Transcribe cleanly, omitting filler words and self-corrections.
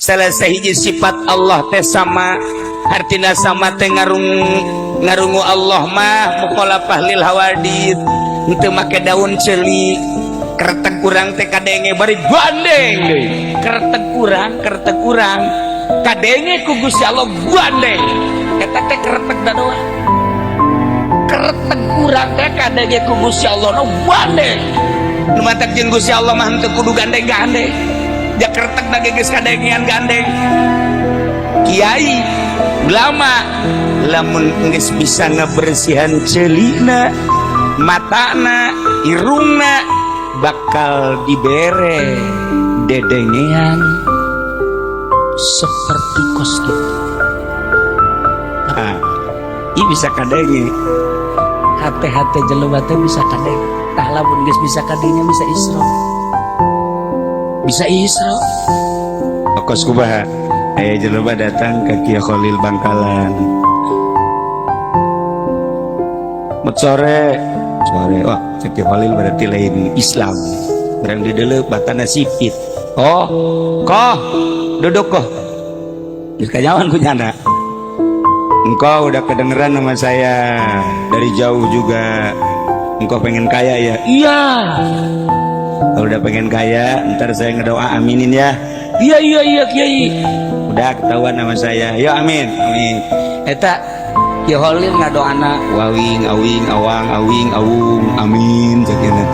Salah sahiji sifat Allah teh sama, artina sama teh ngarungu. Allah mah mukhalafah lil hawadits, henteu make daun ceuli. Kretek urang teh kadenge bari gandeng deui. Kretek urang, kretek urang kadenge ku Gusti Allah gandeng. Eta teh kretek da doa. Kretek urang teh kadenge ku Gusti Allah nu gandeng. Nu matak jeung Gusti Allah mah henteu kudu gandeng-gandeng. Ja kretek da geus kadengean gandeng. Kiai, ulama, lamun geus bisa ngebersihan ceulina, matana, irungna, bakal dibere dedengean seperti kos gitu. Ah, ini bisa kadenge. Hate-hate jelema teh bisa kadenge. Tah, lamun geus bisa kadenge, bisa isra. Bisa isra. Kos kumaha? Aya jelema datang ke Kiai Khalil Bangkalan. Mat sore, sore, wah, cek Kiai Khalil berarti lain Islam. Barang didelep batana sipit. Oh, koh, duduk koh. Geus kanyawan ku nyana. Engkau udah kedengeran sama saya dari jauh juga. Engkau pengen kaya ya? Iya. Kalau udah pengen kaya, ntar saya ngedoa, aminin ya. Iya, Kiai. Udah ketahuan sama saya. Yo amin, amin. Eta Ki Khalil ngadoana. Wawing, awing, awang, awing, awung, amin, cek teh.